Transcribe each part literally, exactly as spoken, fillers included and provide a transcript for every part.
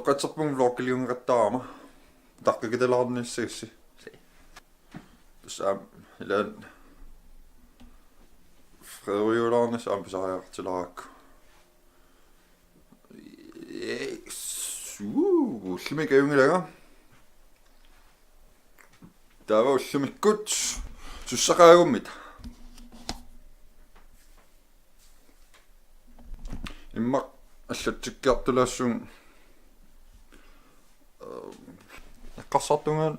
Qatserpung vloggiliungeqattaarama. Taqqikitalaarnissagassi. Tassa aamma ilaan freeriulaarnissaq aamma pisariaqartilaarakku. Yes. Uu, ullumi kajungilanga. Taava ullumikkut sussaqaagummit. Immaqa allatsikkiartulaassuunga, øh, eqqarsartungaani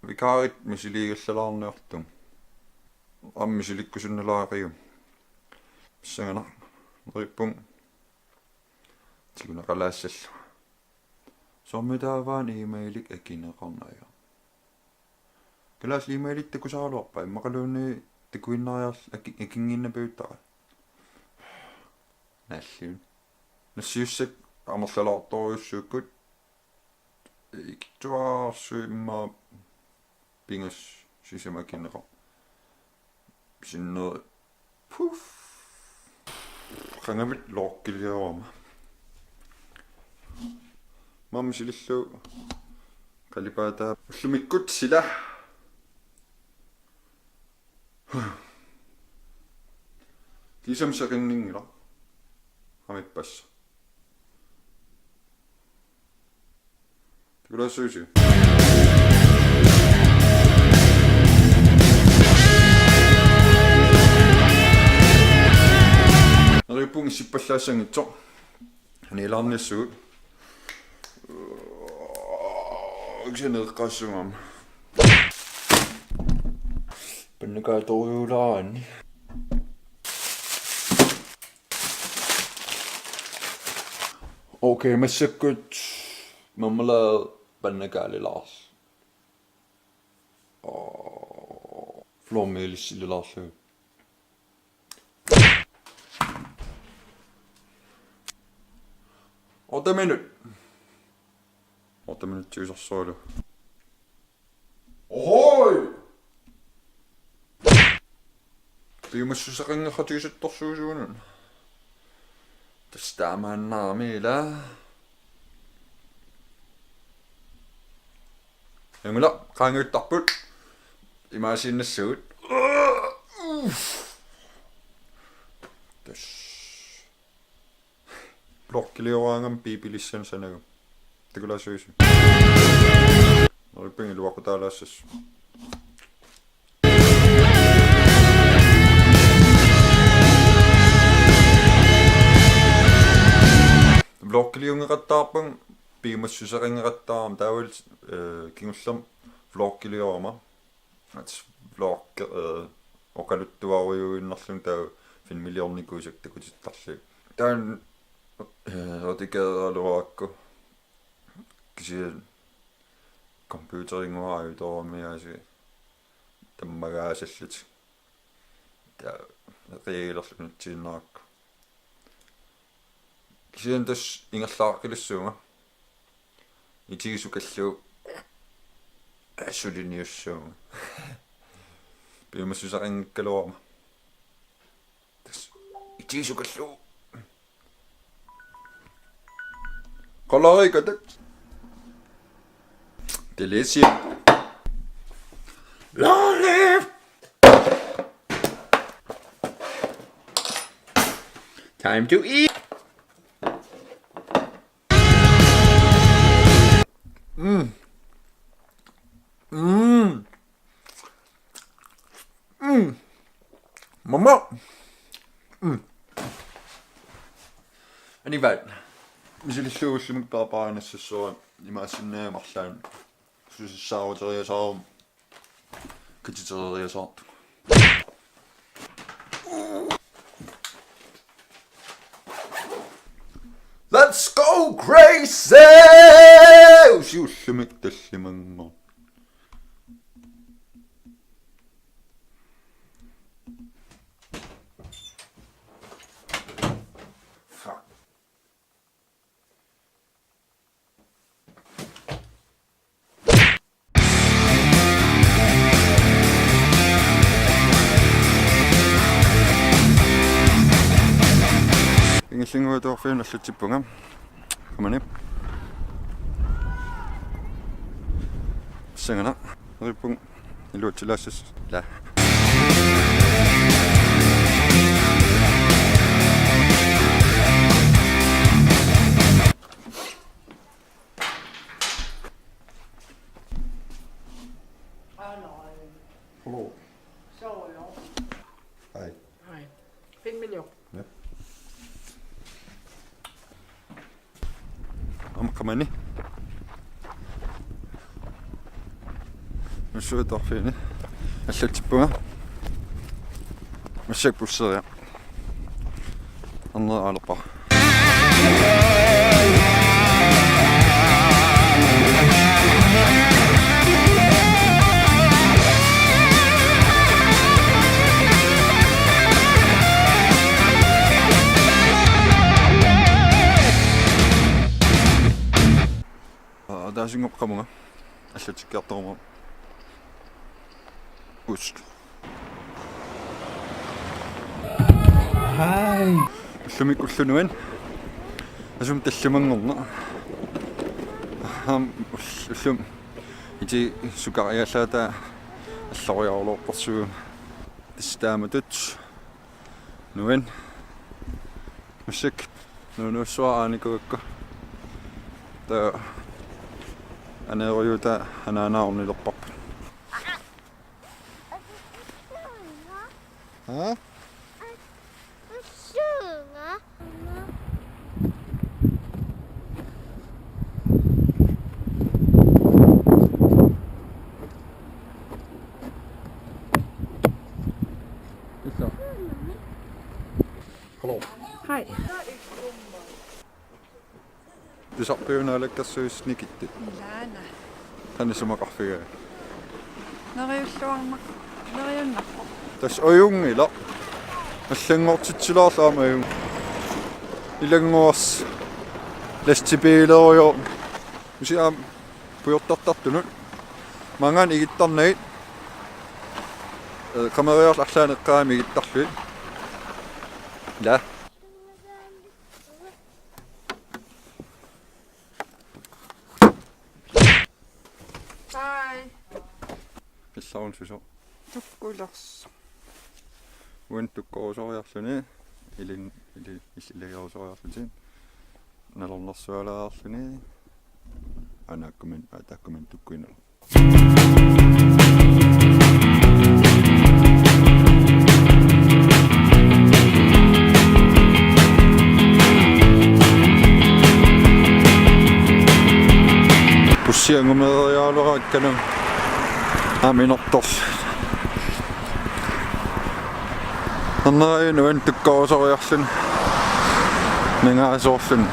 vikaarit misiliigallalaarniartunga. Aamma misilikkusunnalaariga. Pissanganaq. Neriuppunga tiguneqalaassallunga. Soormitaava aamma e-mailik akineqarnagu? Kalaallit e-mailit takusaraluarpaa, immaqaluunniit takuinnariarl-, aki-, akinnginnapiuttara. Nalliun. Nassiussat amerlalaartorujussuupput. Ikittuarsuit immaqa pingasut sisamat akineqarput. Sinneri. Puff. Qangavit vloggiliorama. Maani misilillugu qalipaataa ullumikkut sila. Kiisami seqinninngilaq. Qamippassuit. Takulaassuusi. Neriuppunga issippallaassanngitsoq. Anilaarnissugut. Ukisaneeqqaassugama. Pannakaatorujuulaarani. Okay, massakkut marmelade pannakaalilaarluni. Flormelisililaarluni. Otte minut. Otte minut tiusarsualu. Ohoi! Piumassuseqanngikkaluartoq tusartorsuusuunut. Tassa taamaannaami ila. Angula qaangiuttarput. Imaasiinnassagut. Tassa. Vloggilioraangama piipilissan sanagama. Takulaassuisi. Neriuppunga iluaqutaalaassasut. Vloggiliungeqattaarpunga, piumassuseqanngikkaluarama taavalu, øh, kingullermik vloggiliorama. At vlog, øh, oqaluttuarujuinnarlunga taava filmiliornikuusakka takutittarlugit. Taanna, øh, redigereeraluarakku. Kisianni computerinnguara ajutooramiaasiit tammagaasallutik. Taava eqiagilerlugu nutsiinnarakku. Kisianni tassa ingerlaaqqilissuunga. Itigisukallugu suliniussuunga. Piumassuseqanngikkaluarama. Tassa itigisukallugu. Qalariikkatik. Delicious. Long live. Time to eat. Mm. Mm. Mm. Mama. Mm. Anivaat. Misilillugu ullumi paapaarinassassua imaassinnaagama arlaannik. Susassaaruteriasaaruma. Katitereriasaartunga. Let's go crazy! Usiullumik tallimanngor. Fuck. Ingerlannguatorfiun allatsippunga. Kamani. Sangana. Ripung. Iluatsilaassasoq. La. Hello. Hi. Hi. Filmilior. Ja. Aamma qamani. Nussuitorfiini. Allatsippunga. Massakkut pusseriaq. Arnera aalerpara. Ataasinngorpat qamunga. Allatsikkiartoruma. Usk. Hi. Ullumi ullunuan. Asum tallimanngorna. Aam, ull-, ullum. Iti sukariallaata alloriarulorparsuum. Tassa taamatut. Nuan. Massakkut nunuussuaq aanikuugakku. Taava aneerujuuta anaana ornilerparput. Ha? Hello. Hi. Tusarpiuk Naalakkersuisut nikittut? Ilaana. Qanoq isumaqarfigaat? Neriulluarnaq-, neriunnarpoq. Tassa ajunngilaq. Allanngortitsilaarlugu aamma ajunngilaq. Ilannguarsi lastbiilerujoq. Usi aamma pujortartartunut. Maanngaanniit igittarnagit. Ee, qameriarlutik arlaannik eqqaamik igittarlugit. Ila. Hi. Pillarun susoq. Tukkulersoq. Uani tukkorusoriarluni, ilin-, ili-, il-, ilagerusoriarlutit. Nalornersualaarluni. Anaakkumin, aataakkumin tukkuinnarluni. Bussi angumeeriaraluarakkanu aamma inortorluni. Arnera ajunngilaq uani tukkorusoriarluni. Nangaasoorluni.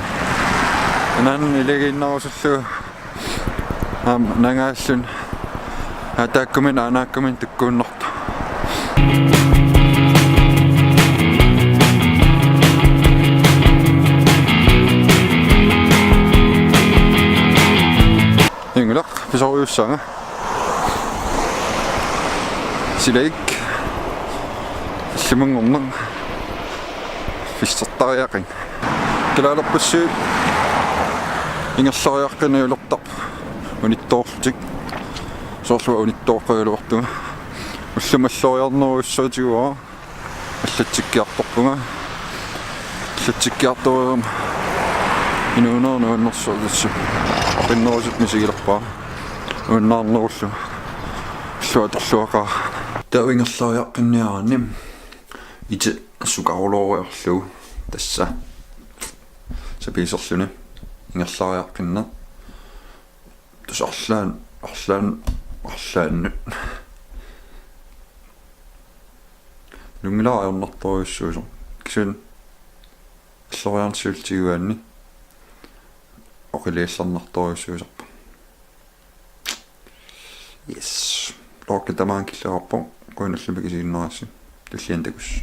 Anaanani ilagiinnarusullugu. Aamma nangaalluni. Aataakkumin, aanaakkumin tukkuinnartoq. Inngilaq, pisorujussuanga. Silakkit. Tallimanngorneq. Pissortariaqarpoq. Kalaalerpassuit ingerlariaqqinniartarput unittoorlutik. Soorlu unittooqqagaluartunga. Ullumi alloriarnerujussuutigaara. Allatsikkiartorpunga. Allatsikkiartorama inuunerup nuannersuutissu. Qinnerusut misigilerpara. Nuannaarnerullu. Illuatorluaqaaq. Taava ingerlariaqqinniaraanni. Iti sukaruloriarlugu tassa sapiiserluni ingerlariaqqinneq. Tassa arlaan-, arlaan-, arlaannut. Nuanngilara ajornartorujussuusoq. Kisianni alloriarneq siulleq tiguaanni oqiliallarnartorujussuusarpoq. Yes. Vloggi tamaanga killeqarpoq. Qujanaq ullumi isiginnaarassi. Tulliani takuss'.